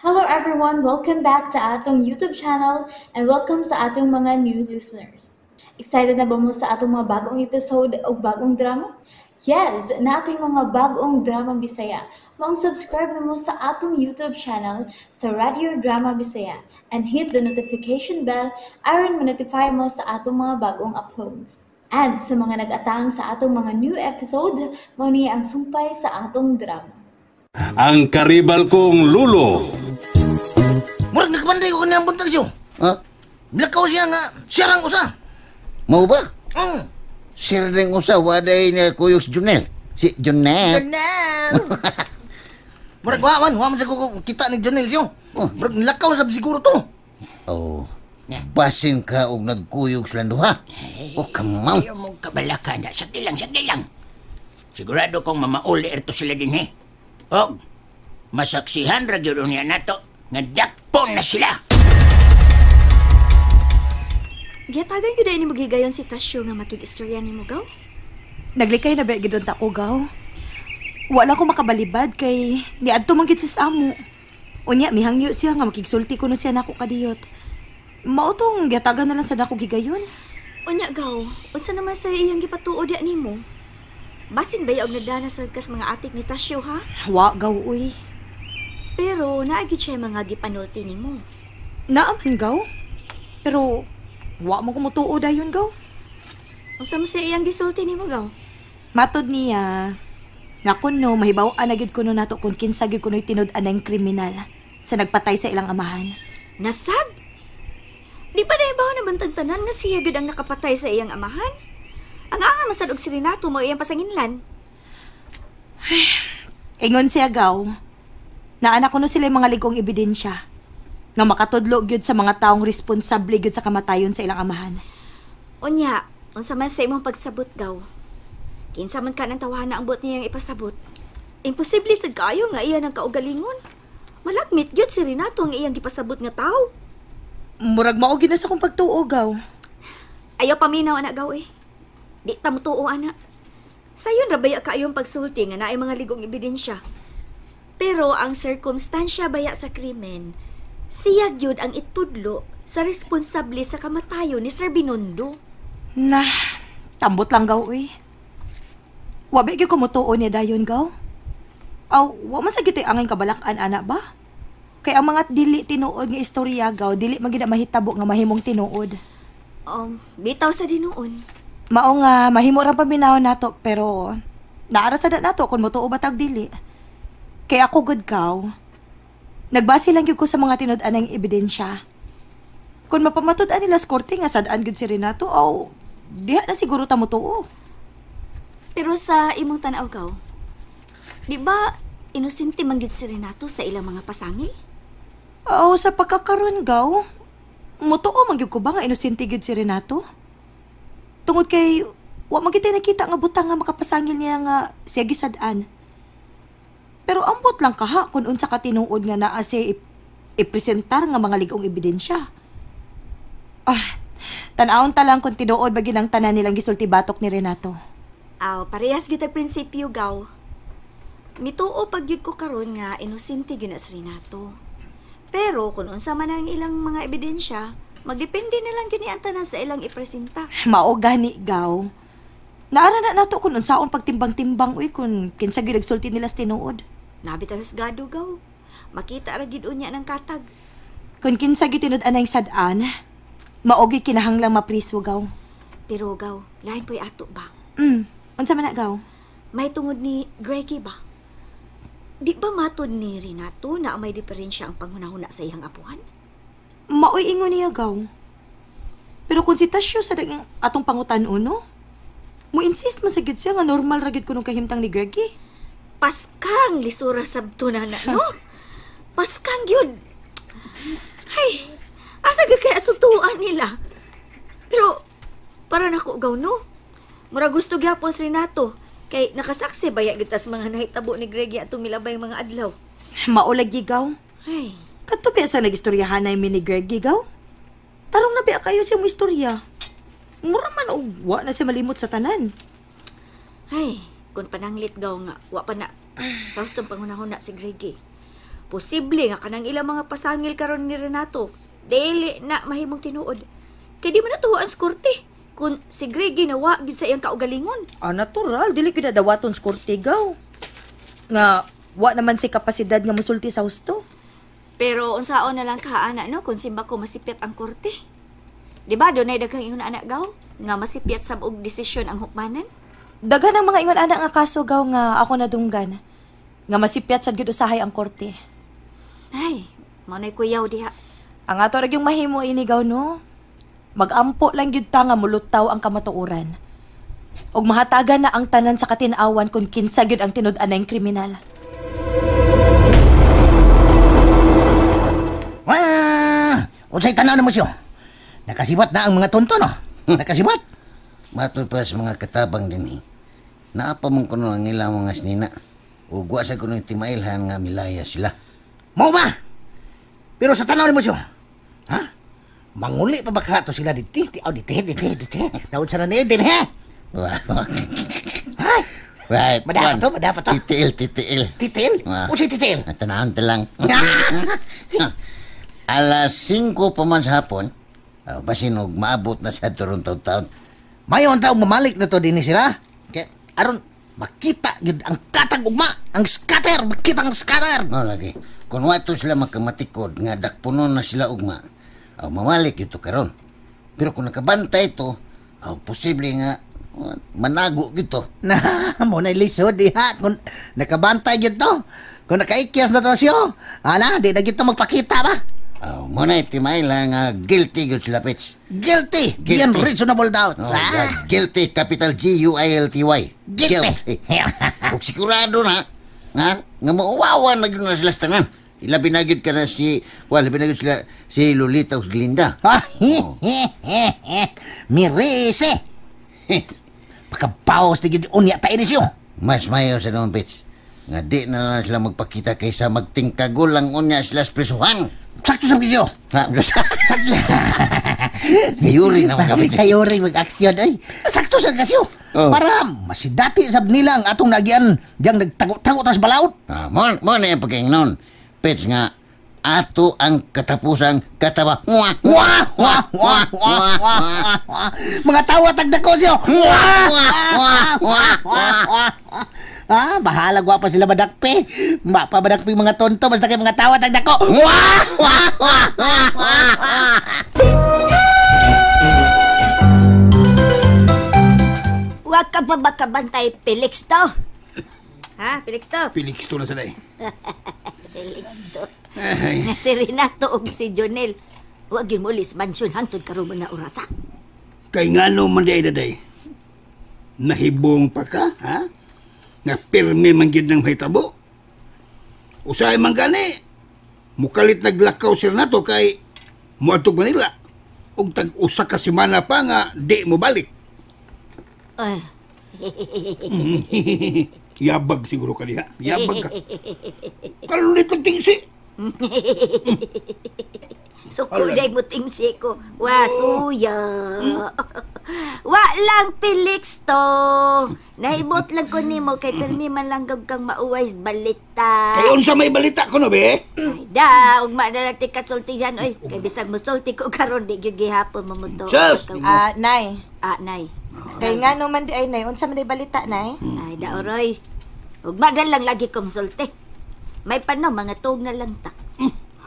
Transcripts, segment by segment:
Hello everyone! Welcome back to atong YouTube channel and welcome sa atong mga new listeners. Excited na ba mo sa atong mga bagong episode o bagong drama? Yes! Nating mga bagong drama Bisaya. Maong subscribe na mo sa atong YouTube channel sa Radio Drama Bisaya and hit the notification bell aron ma-notify mo sa atong mga bagong uploads. And sa mga nag-atang sa atong mga new episode, mao ni ang sumpay sa atong drama. Ang karibal kong lulo. Murag nakabanday ko kaniyang buntag siyo. Ha? Milakaw siya nga, siya rang usa. Mao ba? Mm. Sir ring usa waday na kuyog si Junel. Si Junel. Janel! Murag wa man sa ko kita ni Janel siyo. Oh. Murag nilakaw sab siguro to. Oh. Basin ka og nagkuyog sila duha. Oh, kamaw. Ayaw mong kabalaka na. Sagdi lang, sagdi lang. Sigurado kong mamauli ito sila din eh. Og, masaksihan ra gyud niya nato nga dakpon na sila. Giyatagan gyud ay ni magigayon si Tasyo nga makig-istorya nimo gaw. Naglikay na ba gid ta ko gaw? Wala ko makabalibad kay niadto man gid sa amo. Unya mihangyo siya nga makigsulti kuno siya nako kadiyot. Mao tong giyatagan na lang sa dako gigayon. Unya gaw, unsa naman sa iyang gipatuo diya nimo? Basin ba og nadana sa kas mga atik ni Tasyo ha? Wa gaw uy. Pero naa gyud siya mga gipanulti nimo. Naa man gaw. Pero wa mo kumutuo dayon gaw. Unsa man sa iyang gisulti nimo gaw? Matod niya nga kuno mahibaw-an na gyud kuno nato kung kinsa gyud kuno'y tinud-an ng kriminal sa nagpatay sa ilang amahan. Nasag? Di ba nahibaw na bantang tanan nga siya gyud ang nakapatay sa iyang amahan? Ang anga man sad og si Renato mao iyang pasanginlan. Ingon siya gaw, naana kuno sila yung mga ligong ebidensya nga makatudlo gyud sa mga taong responsable gyud sa kamatayon sa ilang amahan. Unya, unsa man sa imong pagsabot gaw? Kinsa man ka ng tawhana ang buot niyang ipasabot? Imposible sad kaayo nga iya ng kaugalingon. Malagmit gyud si Renato ang iyang gipasabot nga tawo. Murag mao gyud na sa akong pagtuo gaw. Ayaw paminaw ana gaw eh. Di ta motuo ana. Sayon ra baya kaayong pagsulti nga naay mga ligong ebidensya. Pero ang sirkumstansya baya sa krimen, siya gyud ang itudlo sa responsable sa kamatayon ni Sir Binondo. Na, tambot lang gaw uy. Wa ba gyud ko motuo niya dayon gaw? Aw, wa man sa gyud angin kabalak-an ana ba? Kay ang mga dili tinuod nga istorya gaw, dili man gyud na mahitabo nga mahimong tinuod. Bitaw sa dinuon. Mao nga mahimo ra paminaw nato pero naara sa nato kung motuo ba tag dili. Kay ako gud kaw. Nagbase lang gyud ko sa mga tinud-an ng ebidensya. Kung mapamatud-an nila sa korte nga sad-an gyud si Renato, aw diha na siguro ta motuo. Pero sa imong tan-aw gaw, di ba inosente man gyud si Renato sa ilang mga pasangil? Aw sa pagkakaron gaw, motuo man gyud ko ba nga inosente gyud si Renato? Tungod kay wa man gyud nakita nga butang nga makapasangil niya nga siya gisad-an. Pero ambot lang kaha kung unsa ka tinuod nga naa siya ipresentar nga mga ligong ebidensya. Ah, tan-awon ta lang kung tinuod ba gyud ang tanan nilang gisulti batok ni Renato. Aw, parehas gyud ang prinsipyo gaw. Mituo pag gyud ko karon nga inosente gyud na si Renato. Pero kung unsa man ang ilang mga ebidensya, magdepende na lang gyud ni ang tanan sa ilang ipresenta. Mao gani gaw. Naara na nato kung unsaon pagtimbang-timbang uy kung kinsa gyud nagsulti nila sa tinuod. Nabi tayo husgado gaw. Makita ra gyud unya ng katag. Kung kinsa gyud tinud-an ang sad-an, mao gyud kinahanglang mapriso gaw. Pero gaw, lain po'y ato ba? Unsa man na gaw? May tungod ni Greggy ba? Di ba matod ni Renato na may diferensya ang panghunahuna sa iyang apuhan? Maoy ingon niya gaw. Pero kung si Tasyo sa daging atong pangutan-on, no? Mo insist man sa gyud siya nga normal ra gyud kunong kahimtang ni Greggy. Paskang lisura sabto na na, no? Paskang gyud. Ay, asa gyud kay atong tuan nila? Pero para nako gaw, no? Mura gusto gyapon si Renato kay nakasaksi baya gyud tas mga nahitabo ni Greggy atong milabay mga adlaw. Maulagi gaw. Ay, Kadto biya sa nagistoryahan na ni Greggy gaw? Tarong na biya kayo siya mo istorya. Mura man og wa na siya malimot sa tanan. Ay, kung pananglit gaw nga, wa pa na. Sa hustong pangunahuna si Greggy. Posible nga kanang ilang mga pasangil karon ni Renato. Dili na mahimong tinuod. Kay di man natuhuan sa korte kung si Greg ginawa gid sa iyang kaugalingon. Ah, natural. Dili gyud na dawaton sa korte, gaw. Nga, wa naman si kapasidad nga musulti sa husto. Pero unsaon na lang ka ana no kung simba ko masipyat ang korte. Di ba dunay daghang ingon anak gaw nga masipyat sab og desisyon ang hukmanan? Daghan ang mga ingon ana nga kaso gaw nga ako nadunggan. Nga masipyat sad gyud usahay ang korte. Ay, mao nay kuyaw diha. Ang ato ra gyung mahimo ini gaw no. Magampo lang gyud ta nga mulutaw ang kamatuoran. Og mahatagan na ang tanan sa katin-awan kung kinsa gyud ang tinud-anay kriminal. Wah! Unsay tanaw nimo siyo? Nakasibat na ang mga tonto, no? Nakasibat. Matod pa sa mga katabang dinhi. Naa pa man kuno ang ilang mga sinina. Ug wa sa kuno timailhan nga milaya sila. Mao ba? Pero sa tanaw nimo siyo. Ha? Manguli pa ba ka to sila diti? Di, oh, diti, diti, diti. Naunsa na niyo din, ha? Ay, Right. Madapat to, madapat to. Titiil, titiil. Titil? Ah. Unsay titil? Tanahan ta lang. Alas 5 pa man sa hapon, basin og maabot na sa turong taon-taon. Mayon taong mamalik na to dinhi sila. Kaya aron makita gyud ang katag ugma, ang scatter, makita ang scatter. No, lagi. Kung wato sila makamatikod nga dakpunon na sila ugma, mamalik ito karon. Pero kung nakabantay ito, posible nga manago gito. Na, mo na lisod diha kung nakabantay gyud to. Kung nakaikyas na to siyo, ala, di na gyud to magpakita ba? Mo na itimaila nga guilty gyud sila, Pits. Guilty! Guilty. Beyond reasonable doubt. Oh, yeah, guilty, capital G-U-I-L-T-Y. Guilty. Ug sigurado na, nga mauwawa na gyud na sila sa tanan. Ilabi na gyud ka na si, well, labi na gyud sila si Lolita ug Glinda. Mirise! Pagkabawas na gyud unya ta ini siyo. Mas mayo sa noon, Pits. Nga di na lang sila magpakita kaysa magtingkagol lang unya sila sa prisuhan. Sakto sa siyo. Ha? Sakto. Kayuri naman kami. Kayuri mag-aksyon ay. Sakto sa kasyo. Oh. Para masidati sab nila ang atong nagian diyang nagtago-tago tas balaod. Ah, mo na yung pagkaingnon. Pits nga, ato ang katapusang katawa. Wah, Wah, wah, wah, wah, wah, wah. Mga tawa tagdako siyo. Wah, wah, wah, wah, wah. Ah, bahala gwa pa sila madakpi. Ma pa madakpi mga tonto basta kay mga tawa tagdako. Wah, wah, wah, wah, wah, wah. Wa ka ba makabantay, Felix to? Ha, Felix to? Felix to na sa day. Felix to. Na si Renato og si Jonel. Wa gyud mo lis mansion hangtod karon mga orasa. Kay ngano man di ay daday. Nahibong pa ka, ha? Nga pirmi man gyud nang mahitabo. Usahay man gani. Mukalit naglakaw si Renato kay muadtog Manila. Og tag-usa ka semana pa nga di mo balik. Ay. Yabag siguro ka diha. Yabag ka. Kalulit ng tingsi. So kuday mo tingsi ko. Wa suya. Wa lang Felix to. Nahibot lang ko nimo kay pirmi man lang gag kang mauway balita. Kay unsa may balita ko no be? Ay da, ugma na lang ti kasultihan oy. Kay bisag mosulti ko karon di gyud gihapon mo mo to. Sus! Nay. Ah, nay. Kay nga no man di ay nay, unsa man di balita nay? Ay da oroy. Ugma na lang lagi ko mosulti. May pano mga tuog na lang ta.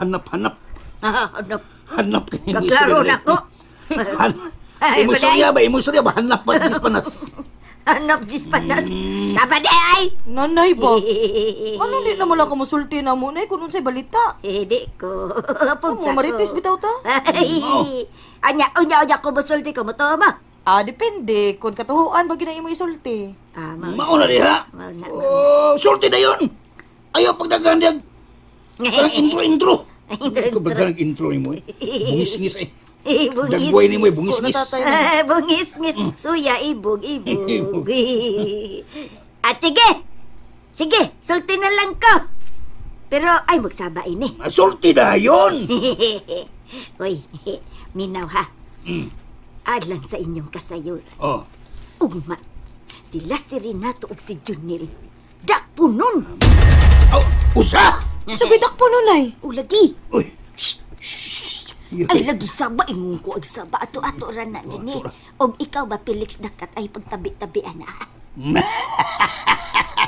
Hanap-hanap. Ano? Hanap kay Kaklaro na ko. Ay, Imo surya ba? Imo surya ba? Hanap pa dis panas. Hanap dis panas. Tama di ay. Nanay ba? Ano di na mo lang kumusulti na mo, nay, kung unsay balita? Hindi ko. Ano, marites bitaw ta? Ay, anya, unya, unya ko musulti ko mo to ma. Ah, depende. Kung katuhuan ba gina imo isulti? Ah, Mao na diha. Mao na. Oh, sulti na yun. Ayaw pagdaghan diag. Parang intro-intro. Ikaw ba intro ni mo eh? Bungis-ngis eh. Bungis. Dagway ni mo eh, bungis-ngis. Bungis-ngis. Suya, ibog, ibog. At sige. Sige, sulti na lang ko. Pero, ay, magsaba ini. Sulti na yun. Uy, minaw ha. Adlang sa inyong kasayor. Oh. Ugma, sila si Renato ug si Junil. Dakpunon! Oh, usa! Sugay dakpo nunay. O lagi. Uy. Ay lagi saba ingon ko ag saba ato ato ra na dinhi. Og ikaw ba Felix dakat ay pagtabi-tabi ana.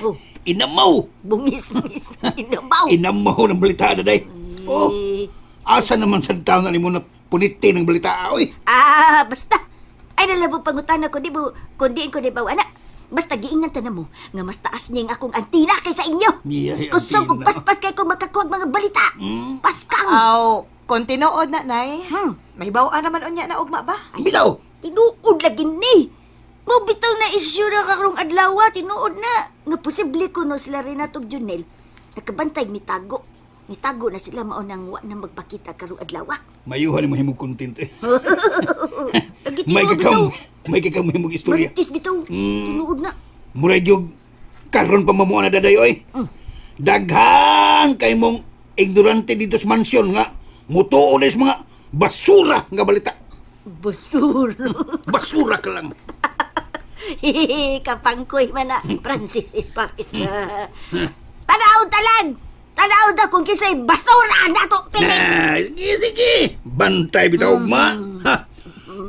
Oh, Inamaw. bungis-ngis inabaw. Inamaw ng balita daday. Oh, asa naman sa taon na nimo na puniti ng balita oy. Ah, basta. Ay nalabo pangutana ko di mo kundi ko di ba ana. Basta giingnan ta namo nga mas taas ning akong antina kaysa inyo. Yeah, Kusog og antina. paspas kay ko makakuha og mga balita. Paskang. Aw, kon tinuod na nay. Hmm. Mahibaw-an naman unya na ugma ba? Bitaw. Tinuod lagi ni. Mo bitaw na issue na karong adlaw, tinuod na. Nga posible ko no sila Renato ug Junel. Nakabantay mitago. Mitago na sila mao nang wa na magpakita karong adlaw. Mayuhan mo himong content eh. Lagi May tinuod bitaw. kakam, may kakam himong istorya. Marites bitaw. Tinuod na. Muray gyud karon pa mamuha na daday oy. Daghan kay mong ignorante dito sa mansyon nga mutuo na sa mga basura nga balita. Basura. Basura ka lang. Kapangkoy man na Francis Esparis. Tanaw talag! Tanaw ta kung kisay basura na to, Felix! Na, sige, sige. Bantay bitaw ma. Ha.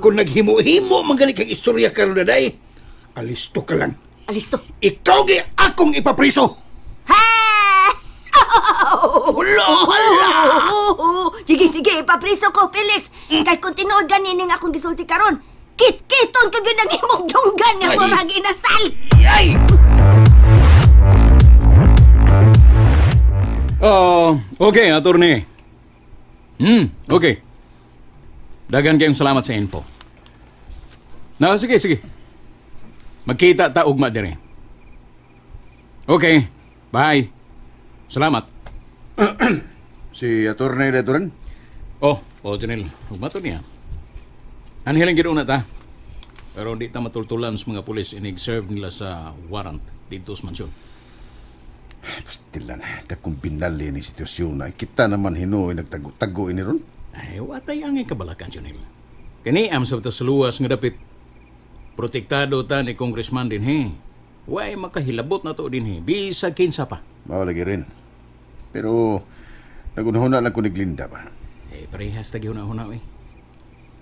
Kung naghimo-himo man gani kang istorya karon daday, alisto ka lang. Alisto. Ikaw gi akong ipapriso. Ha! Wala, wala. Sige, sige, ipapriso ko, Felix. Kay kung tinuod gani ning akong gisulti karon, kit-kiton ka gyud ang imong dunggan nga Ay. murag inasal. Ay! Oh, okay, attorney. Okay. Daghan kayong salamat sa info. Na, sige, sige. Magkita ta ugma dire. Okay, bye. Salamat. Si attorney dito rin. Oh, Janel, ugma to niya. Anhilang gid una ta. Pero di ta matultulan sa mga pulis inig-serve nila sa warrant dito sa mansyon. Pastilan, dakong binali ni sitwasyon na kita naman hinuoy nagtago-tago ini ron. Ay, watay ang ikabalakan, Janel. Kani am sa sa luwas nga dapit protektado ta ni congressman din he. Way makahilabot na to din he. Bisag kinsa pa. Mao lagi rin. Pero nagunahuna lang ko ni Glinda ba. Eh, parehas tagi huna-huna eh.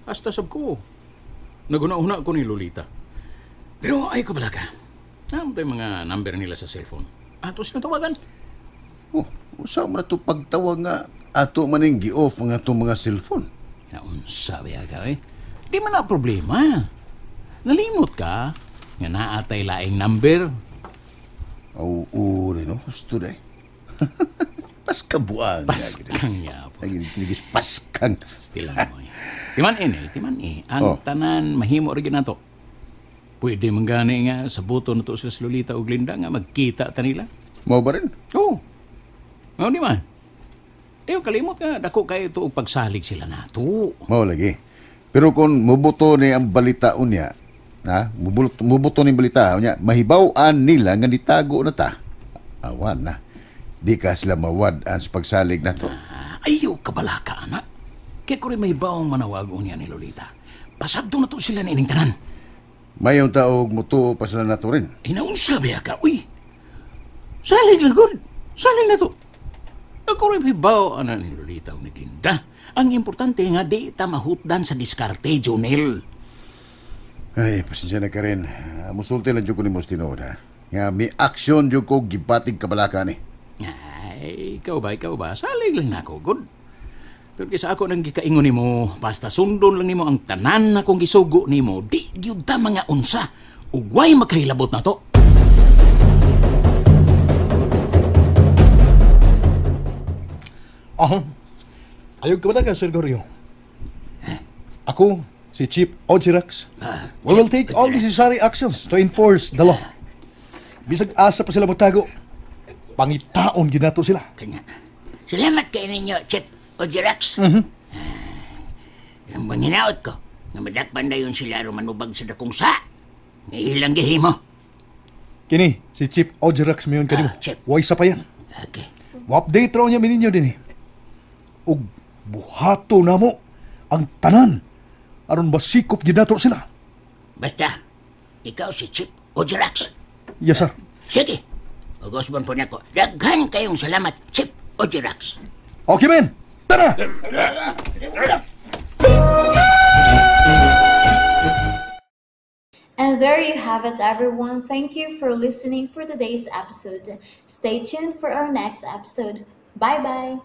Hasta sab ko. Naghuna-huna ko ni Lolita. Pero ay kabalaka. Naam tayo mga number nila sa cellphone. Ato sila tawagan. Oh, usa man na to pagtawag nga ato maning gi-off ang atong mga cellphone. Naunsa ba ka eh? Di man na problema. Nalimot ka nga naatay laing number. Aw, uri no, gusto day. Paskabuang. Paskang yapo. Ay, tinigis paskang. Still lang mo eh. Timan Enel, timan eh. Ang Oh. tanan mahimo rin nato. Pwede man gani nga sa buto na to sila sa Lolita o Glinda nga magkita ta nila. Mao ba rin? Oo. Oh. Di man. Eh, kalimot nga, dako kayo ito og pagsalig sila nato. Mao lagi. Pero kung mubuto ni ang balita unya, ha? Mubuto ni ang balita unya, mahibaw-an nila nga nitago na ta. Awan na. Di ka sila mawad-an sa pagsalig na to. Ayaw kabalaka, anak. Kaya ko rin may baong manawag unya ni Lolita. Pasabdo na to sila ni ining tanan. Mayong taog mutuo pa sila nato rin. Inaunsa ba ka? Uy! Salig lang, good. Salig na to. Ako rin may baw, ana ni Lolita o ni Glinda. Ang importante nga, di ta mahutdan sa diskarte, Jonel. Ay, pasensya na ka rin. Musulti lang dyan ko ni Mos tinuod, ha? Nga, may aksyon dyan ko gibatig kabalaka ni. Ay, ikaw ba? Salig lang na ako, good. Pero kaysa ako nang gikaingon nimo, basta sundon lang nimo ang tanan na kong gisugo nimo, di gyud ta mga unsa. Ugway makahilabot na to. Aha. Ayaw ka ba ka, Sir Gorio? Ako, si Chief Ojirax. We will take all necessary actions to enforce the law. Bisag asa pa sila magtago, pangitaon ginato sila. Kanya. Salamat kay ninyo, Chief Ojirax. Ang banginaot ko, nga madakpan na yun sila aron manubag sa dakong sa. Nga ilang gihimo. Kini, si Chief Ojirax mayon kanimo. Chief. Way sa pa yan. Okay. Wa-update raw niya mininyo din eh. Ug buhato na mo ang tanan aron masikop ginato sila. Basta, ikaw si Chief Ojirax. Yes, sir. Sige. Ugosbon po nako. Daghan kayong salamat, Chief Ojirax. Okay, men. Tara! And there you have it, everyone. Thank you for listening for today's episode. Stay tuned for our next episode. Bye bye.